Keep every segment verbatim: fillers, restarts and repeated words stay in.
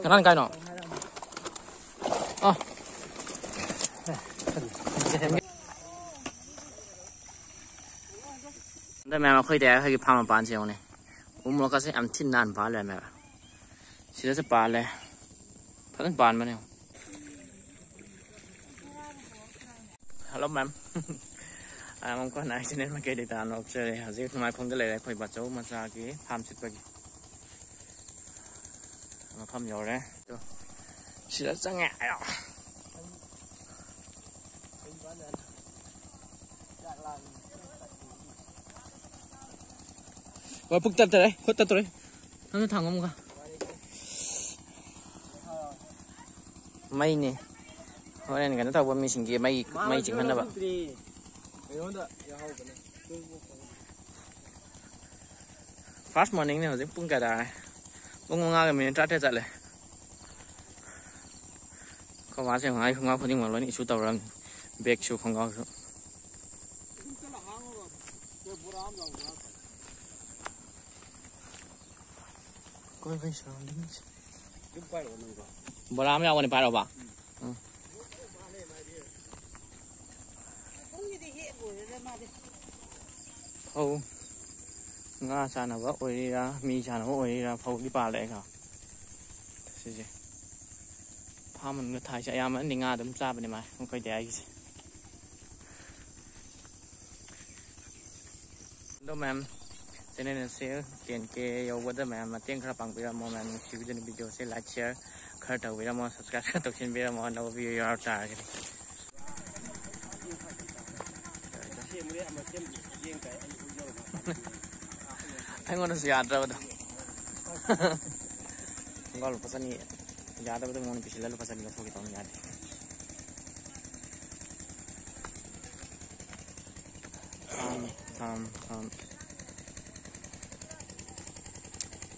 ꯀꯅꯥꯅ ꯀꯥꯏꯅꯣ? ꯑ꯫ ꯑꯗ ꯃꯌꯥꯝ ꯑꯩꯈꯣꯏꯗꯤ ꯑꯩꯈꯣꯏꯒꯤ ꯐꯥꯔꯝ ꯃꯄꯥꯟꯁꯦ ꯌꯦꯡꯉꯨꯅꯦ꯫ ꯎ ꯃꯣꯔꯣꯛꯀꯁꯦ ꯌꯥꯝ ꯊꯤꯅ ꯅꯥꯟꯅ ꯄꯥꯜ ꯂꯩꯔꯝꯃꯦꯕ꯫ ꯁꯤꯗꯁꯨ ꯄꯥꯜꯂꯦ꯫ ꯐꯖꯅ ꯄꯥꯟꯕꯅꯦ꯫ Hello, ma'am. ꯑꯃꯨꯛꯀ ꯍꯟꯅ ꯑꯩ channel ꯃꯥꯏꯀꯩꯗꯒꯤ ꯇꯔꯥꯝꯅ ꯑꯣꯛꯆꯔꯤ꯫ ꯍꯧꯖꯤꯛ ꯅꯨꯡꯉꯥꯏꯈꯣꯡꯗ ꯂꯩꯔꯦ ꯑꯩꯈꯣꯏ ꯕꯥꯆꯧ ꯃꯆꯥꯒꯤ farm ꯆꯠꯄꯒꯤ꯫ ꯃꯐꯝ ꯌꯧꯔꯦ꯫ ꯁꯤꯗ ꯆꯪꯉꯦ꯫ ꯑꯌꯥ꯫ ꯍꯣꯏ, ꯄꯨꯛ ꯇꯠꯇꯔꯦ, ꯈꯨꯠ ꯇꯠꯇꯣꯔꯦ꯫ ꯅꯪꯅ ꯊꯥꯡꯉꯣ ꯑꯃꯨꯛꯀ꯫ ꯃꯩꯅꯦ꯫ ꯍꯣꯔꯦꯟ ꯀꯩꯅꯣ ꯇꯧꯕ ꯃꯤꯁꯤꯡꯒꯤ ꯃꯩ, ꯃꯩ ꯆꯤꯡꯍꯟꯅꯕ꯫ ꯑꯩꯉꯣꯟꯗ ꯌꯥꯍꯧꯕꯅꯦ꯫ First morningꯅꯦ꯫ ꯍꯧꯖꯤꯛ ꯄꯨꯡ ꯀꯌꯥ ꯇꯥꯔꯦ? ꯄꯨꯡ ꯃꯉꯥꯒ minute ꯇꯔꯥꯇꯔꯦꯠ ꯆꯠꯂꯦ꯫ ꯑꯩꯈꯣꯏ ꯃꯥꯁꯦ ꯉꯥꯏ ꯈꯣꯡꯒ꯭ꯔꯥꯎ ꯈꯨꯗꯤꯡꯃꯛ ꯂꯣꯏꯅ issue ꯇꯧꯔꯝꯅꯤ꯫ Bagꯁꯨ ꯈꯣꯡꯒ꯭ꯔꯥꯎꯁꯨ꯫ ꯀꯣꯏꯕꯩ surroundings꯫ ꯕꯣꯔꯥ ꯑꯃ ꯌꯥꯎꯕꯅꯦ, ꯄꯥꯏꯔꯛꯑꯣꯕ꯫ ꯎꯝ꯫ ꯐꯧ ꯉꯥ ꯆꯥꯅꯕ ꯑꯣꯏꯔꯤꯔꯥ, ꯃꯤ ꯆꯥꯅꯕ ꯑꯣꯏꯔꯤꯔꯥ, ꯐꯧꯗꯤ ꯄꯥꯜꯂꯛꯑꯦꯀꯣ꯫ ꯁꯤꯁꯦ farm ꯃꯅꯨꯡꯗ ꯊꯥꯏꯁꯦ ꯑꯌꯥꯝꯕꯅꯗꯤ ꯉꯥ ꯑꯗꯨꯝ ꯆꯥꯕꯅꯦ ꯃꯥ, ꯑꯩꯈꯣꯏꯗꯤ ꯑꯩꯒꯤꯁꯦ꯫ ꯑꯗꯣ ꯃꯌꯥꯝ, channel ꯑꯁꯦ ten K ꯌꯧꯕꯗ ꯃꯌꯥꯝ ꯃꯇꯦꯡ ꯈꯔ ꯄꯥꯡꯕꯤꯔꯝꯃꯣ꯫ ꯃꯌꯥꯝ ꯅꯨꯡꯁꯤꯕꯤꯗꯨꯅ videoꯁꯦ like, share ꯈꯔ ꯇꯧꯕꯤꯔꯝꯃꯣ, subscribe ꯈꯔ ꯇꯧꯁꯤꯟꯕꯤꯔꯝꯃꯣ, ꯑꯅꯧꯕ view ꯌꯥꯎꯔꯛ ꯇꯥꯔꯒꯗꯤ꯫ ꯑꯩꯉꯣꯟꯗꯁꯨ ꯌꯥꯗ꯭ꯔꯕꯗꯣ꯫ ꯈꯣꯡꯒ꯭ꯔꯥꯎ ꯂꯨꯄꯥ ꯆꯅꯤ ꯌꯥꯗꯕꯗꯣ ꯃꯉꯣꯟꯗ ꯄꯤꯁꯤꯜꯂ ꯂꯨꯄꯥ ꯆꯅꯤ ꯂꯧꯊꯣꯛꯀꯦ ꯇꯧꯅꯤ, ꯌꯥꯗꯦ꯫ ꯊꯝ, ꯊꯝ, ꯊꯝ꯫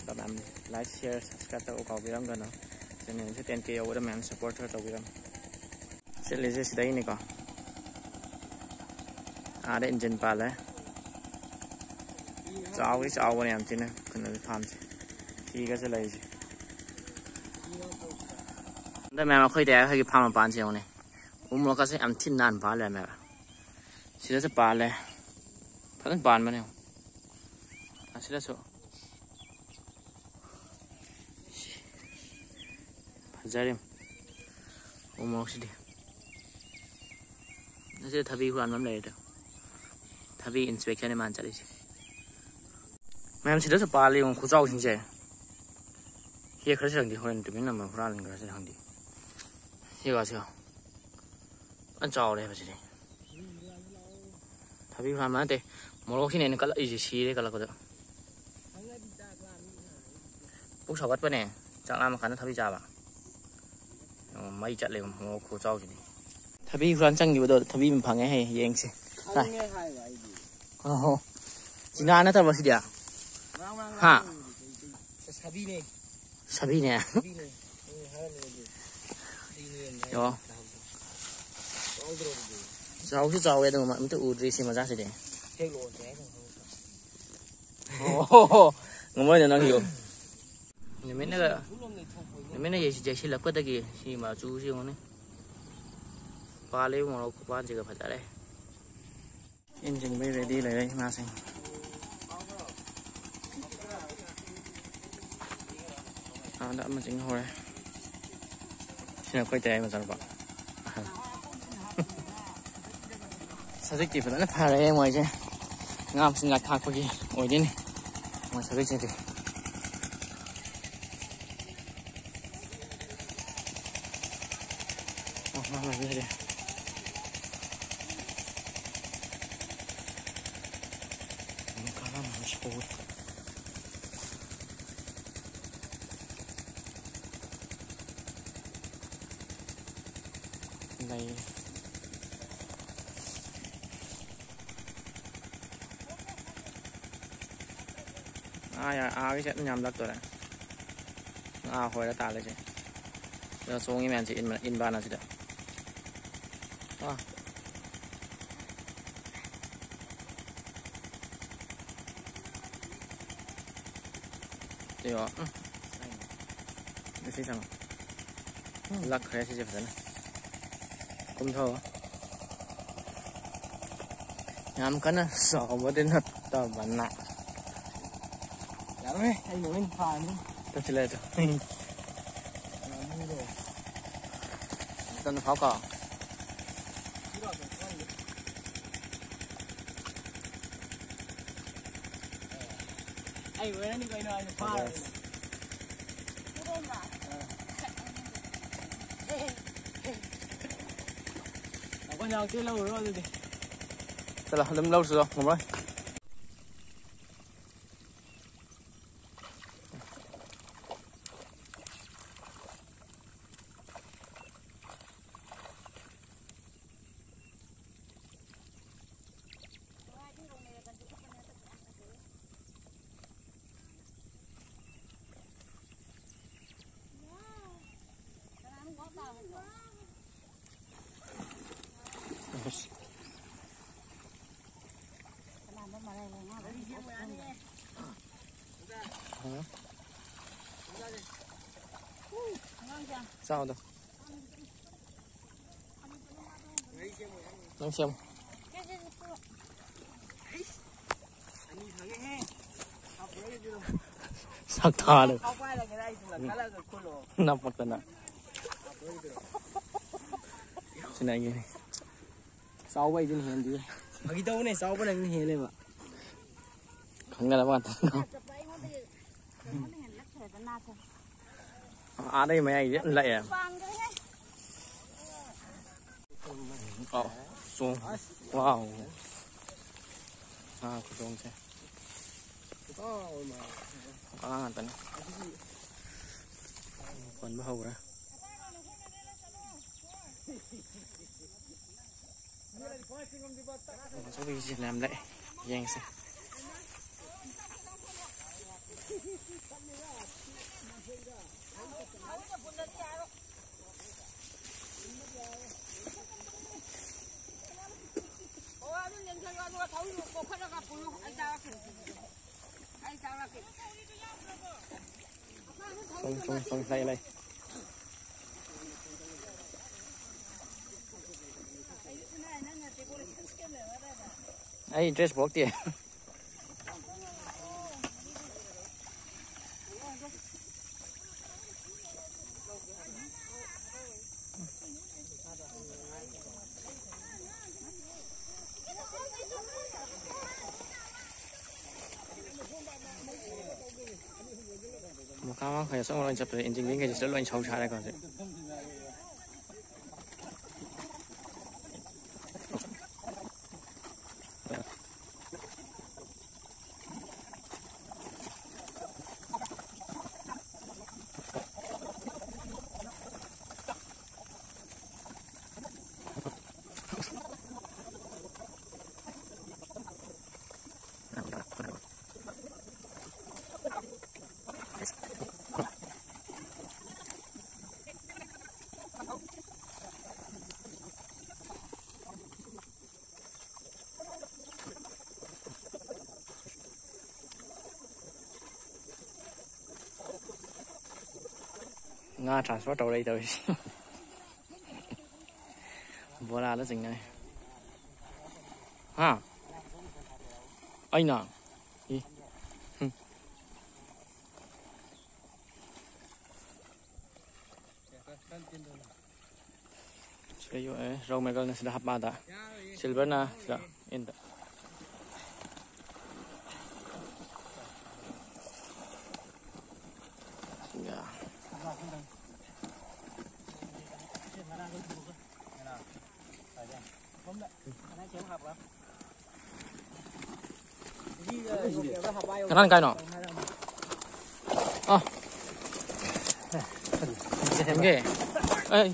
ꯑꯗꯣ ꯃꯌꯥꯝ like, share, subscribe ꯇꯧꯕ ꯀꯥꯎꯕꯤꯔꯝꯒꯅꯨ꯫ Channelꯁꯦ ten K ꯌꯧꯕꯗ ꯃꯌꯥꯝ support ꯈꯔ ꯇꯧꯕꯤꯔꯝꯃꯨ꯫ ꯆꯠꯂꯤꯁꯦ ꯁꯤꯗꯩꯅꯤꯀꯣ꯫ ꯑꯥꯗ engine ꯄꯥꯜꯂꯦ꯫ ꯆꯥꯎꯗꯤ ꯆꯥꯎꯕꯅꯦ ꯌꯥꯝ ꯊꯤꯅ ꯀꯩꯅꯣ farmꯁꯦ꯫ ꯊꯤꯒꯁꯦ ꯂꯩꯔꯤꯁꯦ꯫ ꯑꯗ ꯃꯌꯥꯝ ꯑꯩꯈꯣꯏꯗꯤ ꯑꯩꯈꯣꯏꯒꯤ ꯐꯥꯔꯝ ꯃꯄꯥꯟꯁꯦ ꯌꯦꯡꯉꯨꯅꯦ꯫ ꯎ ꯃꯣꯔꯣꯛꯀꯁꯦ ꯌꯥꯝ ꯊꯤꯅ ꯅꯥꯟꯅ ꯄꯥꯜ ꯂꯩꯔꯝꯃꯦꯕ꯫ ꯁꯤꯗꯁꯨ ꯄꯥꯜꯂꯦ꯫ ꯐꯖꯅ ꯄꯥꯟꯕꯅꯦ꯫ ꯑꯁꯤꯗꯁꯨ꯫ ꯐꯖꯔꯦ꯫ ꯎ ꯃꯣꯔꯣꯛꯁꯤꯗꯤ꯫ ꯑꯁꯤꯗ ꯊꯕꯤ ꯍꯨꯔꯥꯟꯕ ꯑꯃ ꯂꯩꯔꯦ꯫ ꯊꯕꯤ inspection ꯅꯦ ꯃꯥꯅ ꯆꯠꯂꯤꯁꯦ꯫ ꯃꯌꯥꯝ ꯁꯤꯗꯁꯨ ꯄꯥꯜꯂꯦ ꯌꯦꯡꯉꯨ ꯈꯨꯆꯥꯎꯁꯤꯡꯁꯦ꯫ ꯍꯦꯛꯈ꯭ꯔꯁꯤꯔꯪꯗꯤ ꯍꯣꯔꯦꯟ ꯇꯨꯃꯤꯟꯅ ꯑꯃ ꯍꯨꯔꯥꯟꯈ꯭ꯔꯁꯤꯔ ꯈꯪꯗꯦ꯫ ꯁꯤꯒ ꯁꯤꯒ꯫ ꯐꯖꯅ ꯆꯥꯎꯔꯦ ꯍꯥꯏꯕ ꯁꯤꯗꯤ꯫ ꯊꯕꯤ ꯍꯨꯔꯥꯟꯕ ꯅꯠꯇꯦ꯫ ꯃꯣꯔꯣꯛꯁꯤꯅ ꯑꯩꯅ ꯀꯜꯂꯛꯏꯁꯦ ꯁꯤꯔꯦ ꯀꯜꯂꯛꯄꯗ꯫ ꯄꯨꯛ ꯁꯥꯎꯒꯠꯄꯅꯦ꯫ ꯆꯥꯛ ꯂꯥꯝꯃ ꯀꯥꯟꯗ ꯊꯕꯤ ꯆꯥꯕ꯫ ꯌꯦꯡꯉꯣ, ꯃꯩ ꯆꯠꯂꯦ ꯃꯣꯔꯣꯛ ꯈꯨꯆꯥꯎꯁꯤꯗꯤ꯫ ꯊꯕꯤ ꯍꯨꯔꯥꯟ ꯆꯪꯈꯤꯕꯗꯣ ꯊꯕꯤ ꯑꯃ ꯐꯪꯉꯦ ꯍꯌꯦꯡ ꯌꯦꯡꯁꯤ꯫ ꯈꯪꯉꯦ ꯍꯥꯏꯕ ꯑꯩꯗꯤ꯫ ꯑꯣꯍꯣ꯫ ꯆꯤꯅꯥ ꯅꯠꯇꯕ ꯁꯤꯗꯤ? ꯃꯔꯥꯡ ꯃꯔꯥꯡ ꯍꯥ? ꯂꯥꯡꯕꯗꯨꯗꯤ ꯀꯩ-, ꯀꯩ-, ꯁꯥꯕꯤꯅꯦ꯫ ꯁꯥꯕꯤꯅꯦ? ꯁꯥꯕꯤꯅꯦ꯫ ꯎꯝ, ꯍꯥꯏꯔꯝꯃꯦ ꯑꯗꯨ꯫ ꯀꯩꯅꯣ ꯌꯦꯟ ꯍꯥꯏ-, ꯑꯣ꯫ ꯆꯥꯎꯗ꯭ꯔꯣ ꯑꯗꯨꯗꯤ? ꯆꯥꯎꯁꯨ ꯆꯥꯎꯋꯦ ꯑꯗꯨꯒ ꯑꯝꯇ ꯎꯗ꯭ꯔꯤ ꯁꯤ ꯃꯆꯥꯁꯤꯗꯤ꯫ ꯍꯦꯛꯂꯛꯑꯣ ꯀꯩ ꯍꯥꯏꯅꯣ ꯈꯪꯗꯦ꯫ ꯑꯣ ꯍꯣ ꯍꯣ꯫ ꯉꯝꯃꯣꯏꯗ ꯅꯪꯁꯨ꯫ ꯅꯨꯃꯤꯠꯅꯒ, ꯅꯨꯃꯤꯠꯅ ꯌꯩꯁꯤ-, ꯌꯩꯁꯤꯜꯂꯛꯄꯗꯒꯤ ꯁꯤ ꯃꯆꯨꯁꯤ ꯌꯦꯡꯉꯨꯅꯦ꯫ ꯄꯥꯜꯂꯤꯕ ꯃꯣꯔꯣꯛ ꯈꯨꯄꯥꯟꯁꯤꯒ ꯐꯖꯔꯦ꯫ ꯏꯟ ꯆꯤꯡꯕꯩ ready ꯂꯩꯔꯦ ꯉꯥꯁꯤꯡ꯫ ꯑꯥꯗ ꯑꯃ ꯆꯤꯡ ꯍꯧꯔꯦ꯫ ꯁꯤꯅ ꯑꯩꯈꯣꯏ ꯇꯌꯥꯏ ꯃꯆꯥꯅꯨꯄꯥ꯫ ꯁꯖꯤꯛꯇꯤ ꯐꯖꯅ ꯐꯔꯦ ꯃꯣꯏꯁꯦ꯫ ꯉꯥ ꯃꯆꯤꯟꯖꯥꯛ ꯊꯥꯛꯄꯒꯤ ꯑꯣꯏꯗꯣꯏꯅꯤ ꯃꯣꯏ ꯁꯖꯤꯛꯁꯤꯗꯤ꯫ ꯑꯣ, ꯉꯥ ꯂꯩꯔꯦ꯫ ꯂꯩ꯫ ꯑꯥ, ꯌꯥ-, ꯑꯥꯒꯤꯁꯦ ꯑꯗꯨꯝ ꯌꯥꯝꯂꯛꯇꯣꯔꯦ꯫ ꯉꯥ ꯍꯣꯏꯔ ꯇꯥꯜꯂꯤꯁꯦ꯫ ꯑꯗꯣ ꯆꯣꯡꯉꯤ ꯃꯌꯥꯝꯁꯦ ꯏꯟꯕ-, ꯏꯟꯕꯥꯅ ꯁꯤꯗ꯫ ꯑꯥ꯫ ꯁꯤꯒ, ꯎꯝ꯫ ꯁꯤ ꯆꯪꯉꯣ꯫ ꯂꯛꯈ꯭ꯔꯦ ꯁꯤꯁꯦ ꯐꯖꯅ꯫ ꯀꯨꯝꯊꯧ꯫ ꯌꯥꯝ ꯀꯟꯅ ꯆꯥꯎꯕꯗꯤ ꯅꯠꯇꯕꯅ꯫ ꯌꯥꯔꯣꯏꯍꯦ, ꯑꯩ ꯂꯣꯏ ꯐꯥꯔꯅꯤ꯫ ꯇꯨ ꯁꯤ ꯂꯩꯔꯦ ꯇꯨ꯫ ꯉꯥꯃꯨꯗꯣ꯫ ꯇꯞꯅ ꯐꯥꯎ ꯀꯥꯎ꯫ ꯑꯩ ꯑꯣꯏꯔꯅꯤ ꯀꯩꯅꯣ, ꯑꯩꯅ ꯐꯥꯔꯅꯤ꯫ ꯑꯩꯈꯣꯏ ꯅꯥꯎꯆꯦ ꯂꯧꯔꯨꯔꯣ ꯑꯗꯨꯗꯤ꯫ ꯆꯠꯂꯣ, ꯑꯗꯨꯝ ꯂꯧꯔꯨꯆꯣ, ꯉꯝꯃꯔꯣꯏ꯫ ꯆꯥꯎꯗꯣ꯫ ꯅꯪ ꯁꯦꯝꯃꯣ꯫ ꯁꯛ ꯊꯥꯔꯦ꯫ ꯅꯞꯄꯛꯇꯅ꯫ ꯁꯤꯅ ꯑꯩꯒꯤꯅꯤ꯫ ꯆꯥꯎꯕ ꯑꯩꯗꯨꯅ ꯍꯦꯟꯗꯤ꯫ ꯐꯥꯒꯤ ꯇꯧꯕꯅꯦ, ꯆꯥꯎꯕ ꯅꯪꯅ ꯍꯦꯜꯂꯦꯕ꯫ ꯈꯪꯅꯗꯕ ꯉꯥꯛꯇ꯫ ꯑꯥꯗꯩ ꯃꯌꯥꯏꯁꯦ ꯂꯛꯑꯦ꯫ ꯑꯧ, ꯆꯣꯡ-, ꯋꯥꯎ꯫ ꯉꯥ ꯈꯨꯆꯣꯡꯁꯦ꯫ ꯉꯥ ꯉꯥꯛꯇꯅꯦ꯫ ꯈꯣꯟꯕ ꯍꯧꯈ꯭ꯔꯦ꯫ ꯑꯆꯧꯕꯁꯤ ꯃꯌꯥꯝ ꯂꯥꯛꯑꯦ, ꯌꯦꯡꯁꯦ꯫ ꯑꯣ, ꯑꯗꯨ ꯂꯦꯡꯁꯜꯂꯣ, ꯑꯗꯨꯒ ꯊꯧꯔꯤ ꯀꯣꯛꯈꯠꯂꯒ ꯄꯨꯔꯣ꯫ ꯑꯩ ꯆꯥꯔꯛꯀꯦ꯫ ꯑꯩ ꯆꯥꯔꯛꯀꯦ꯫ ꯁꯨꯝ, ꯁꯨꯝ, ꯁꯨꯝ, ꯂꯩ, ꯂꯩ꯫ ꯑꯩ ꯏꯟꯇꯔꯦꯁ ꯄꯣꯛꯇꯦ꯫ ꯃꯈꯥ ꯃꯈꯩ ꯑꯆꯧꯕ ꯂꯣꯏ ꯆꯠꯄꯗ ꯏꯟꯖꯤꯟ ꯈꯩꯁꯦ ꯁꯤꯗ ꯂꯣꯏ ꯁꯧ ꯁꯥꯔꯦꯀꯣ ꯍꯧꯖꯤꯛ꯫ ꯉꯥ transfer ꯇꯧꯔ ꯂꯩ ꯇꯧꯔꯤꯁꯦ꯫ ꯕꯣꯔꯥꯗ ꯆꯤꯡꯅꯔꯦ꯫ ꯍꯥ? ꯑꯩꯅ? ꯏ꯫ ꯍꯨꯝ꯫ ꯁꯤꯗ ꯌꯣꯛꯑꯦ꯫ ꯔꯧ ꯃꯦꯀꯜꯅ ꯁꯤꯗ ꯍꯥꯞꯄꯗ, ꯁꯤꯜꯚꯔꯅ ꯁꯤꯗ ꯏꯟꯗ꯫ ꯌꯥ꯫ ꯀꯅꯥꯅ ꯀꯥꯏꯅꯣ? ꯑ꯫ ꯊꯦꯡꯒꯦ꯫ ꯑꯩ꯫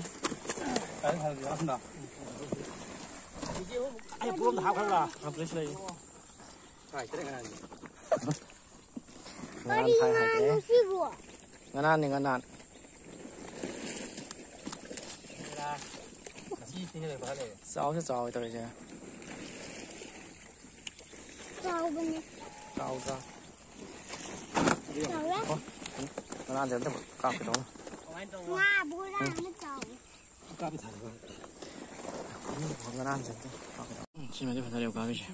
ꯑꯩ ꯄꯣꯝꯗ ꯍꯥꯞꯈ꯭ꯔꯕ? ꯍꯥꯞꯄ꯭ꯔꯦ ꯁꯤ ꯂꯩ꯫ ꯉꯔꯥꯡ ꯊꯥꯏ ꯍꯥꯏꯈ꯭ꯔꯦ꯫ ꯀꯔꯤꯅꯣ ꯁꯤꯕꯨ? ꯉꯔꯥꯡꯅꯤ, ꯉꯔꯥꯡ꯫ ꯆꯥꯎꯁꯨ ꯆꯥꯎꯋꯦ ꯇꯧꯔꯤꯁꯦ꯫ ꯆꯥꯎꯕꯅꯦ꯫ ꯆꯥꯎꯗ꯭ꯔꯥ? ꯆꯥꯎꯔꯦ꯫ ꯑꯣ꯫ ꯉꯔꯥꯡꯁꯦ ꯑꯝꯇ ꯀꯥꯞꯀꯦ ꯇꯧꯕ꯫ ꯉꯥ ꯕꯣꯔꯥ ꯑꯃ ꯆꯥꯎ꯫ ꯉꯔꯥꯡꯁꯦ ꯑꯝꯇ ꯀꯥꯞꯀꯦ ꯇꯧꯕ꯫ ꯁꯤꯃꯗꯤ ꯐꯖꯔꯦ ꯎꯀꯥꯕꯤꯁꯦ꯫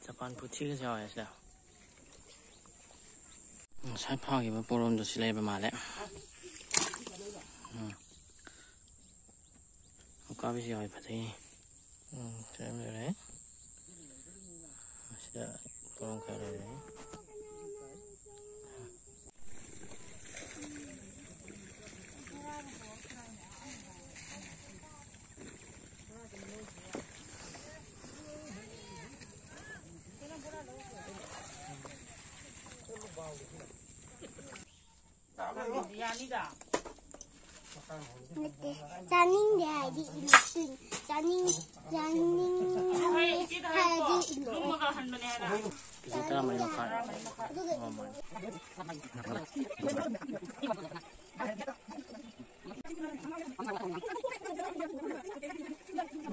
ꯖꯄꯥꯟ ꯄꯨꯊꯤꯒꯁꯨ ꯌꯥꯎꯋꯦ ꯁꯤꯗ꯫ ꯉꯁꯥꯏ ꯐꯥꯈꯤꯕ ꯄꯣꯔꯣꯝꯗꯣ ꯁꯤ ꯂꯩꯕ ꯃꯥꯜꯂꯦ꯫ ꯎꯝ꯫ ꯎꯀꯥꯕꯤꯁꯨ ꯌꯥꯎꯋꯦ, ꯐꯖꯩ꯫ ꯎꯝ, ꯁꯤ ꯑꯃ ꯂꯩꯔꯦ꯫ ꯁꯤꯗ ꯄꯣꯔꯣꯝ ꯈꯔ ꯂꯩꯔꯦ꯫ ꯅꯠꯇꯦ, ꯆꯥꯅꯤꯡꯗꯦ ꯍꯥꯏꯗꯤ ꯏꯂꯦꯛꯇ꯭ꯔꯤꯛ ꯆꯥꯅꯤꯡ-, ꯆꯥꯅꯤꯡꯉꯦ ꯍꯥꯏꯗꯤ ꯏꯂꯦꯛꯇ꯭ꯔꯤꯛ ꯀꯦꯖꯤ ꯇꯔꯥꯃꯔꯤ ꯃꯈꯥꯏ꯫ ꯑꯗꯨꯒ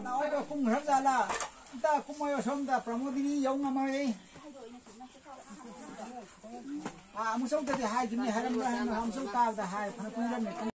ꯂꯥꯛꯑꯣ, ꯀꯨꯝꯈ꯭ꯔꯖꯥꯠꯂꯥ? ꯑꯝꯇ ꯀꯨꯝꯃꯣꯏ, ꯑꯁꯣꯝꯗ ꯄ꯭ꯔꯃꯣꯗꯤꯅꯤ ꯌꯧ ꯉꯝꯃꯔꯣꯏ꯫ ꯑꯥ, ꯑꯃꯨꯛꯆꯧꯗꯗꯤ ꯍꯥꯏꯈꯤꯕꯅꯤ, ꯍꯥꯏꯔꯝꯕ꯭ꯔꯥ ꯍꯥꯏꯔꯝꯕ꯭ꯔꯥ, ꯑꯃꯨꯛꯆꯧ ꯇꯥꯕꯗ ꯍꯥꯏ, ꯐꯅ ꯀꯨꯏꯔꯝꯃꯦ꯫